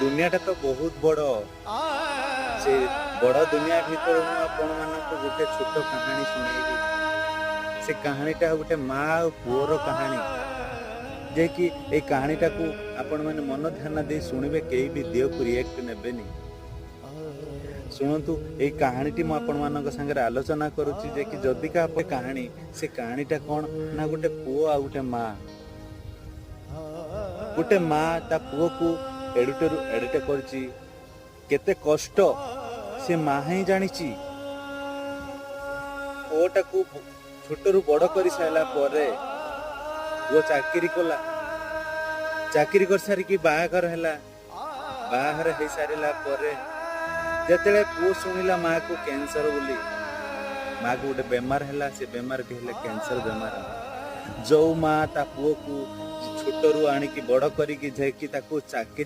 ଦୁନିଆଟା ତ ବହୁତ ବଡ଼। ସେ ବଡ଼ ଦୁନିଆ ଭିତରୁ ମୁଁ ଆପଣମାନଙ୍କୁ ଗୋଟେ ଛୋଟ କାହାଣୀ ଶୁଣେଇବି। ସେ କାହାଣୀଟା ଗୋଟେ ମା ଆଉ ପୁଅର କାହାଣୀ, ଯେ କି ଏଇ କାହାଣୀଟାକୁ ଆପଣମାନେ ମନ ଧ୍ୟାନ ଦେଇ ଶୁଣିବେ, କେହି ବି ଦେହକୁ ରିଆକ୍ଟ ନେବେନି। ଶୁଣନ୍ତୁ, ଏଇ କାହାଣୀଟି ମୁଁ ଆପଣମାନଙ୍କ ସାଙ୍ଗରେ ଆଲୋଚନା କରୁଛି ଯେ କି ଯଦି କାହା କାହାଣୀ, ସେ କାହାଣୀଟା କ'ଣ ନା ଗୋଟେ ପୁଅ ଆଉ ଗୋଟେ ମା। ଗୋଟେ ମା ତା ପୁଅକୁ ଏଡୁଟରୁ ଏଡିଟ କରିଛି। କେତେ କଷ୍ଟ ସେ ମା ହିଁ ଜାଣିଛି। ପୁଅଟାକୁ ଛୋଟରୁ ବଡ କରି ସାରିଲା ପରେ ପୁଅ ଚାକିରି କଲା। ଚାକିରି କରିସାରିକି ବାହାଘର ହେଲା। ବାହାଘର ହେଇସାରିଲା ପରେ ଯେତେବେଳେ ପୁଅ ଶୁଣିଲା ମାକୁ କ୍ୟାନ୍ସର ବୋଲି, ମାକୁ ଗୋଟେ ବେମାର ହେଲା, ସେ ବେମାର ବି ହେଲେ କ୍ୟାନ୍ସର ବେମାର। ଯୋଉ ମା ତା ପୁଅକୁ ଛୋଟରୁ ଆଣିକି ବଡ କରିକି ଯାଇକି ତାକୁ ଚାକିରି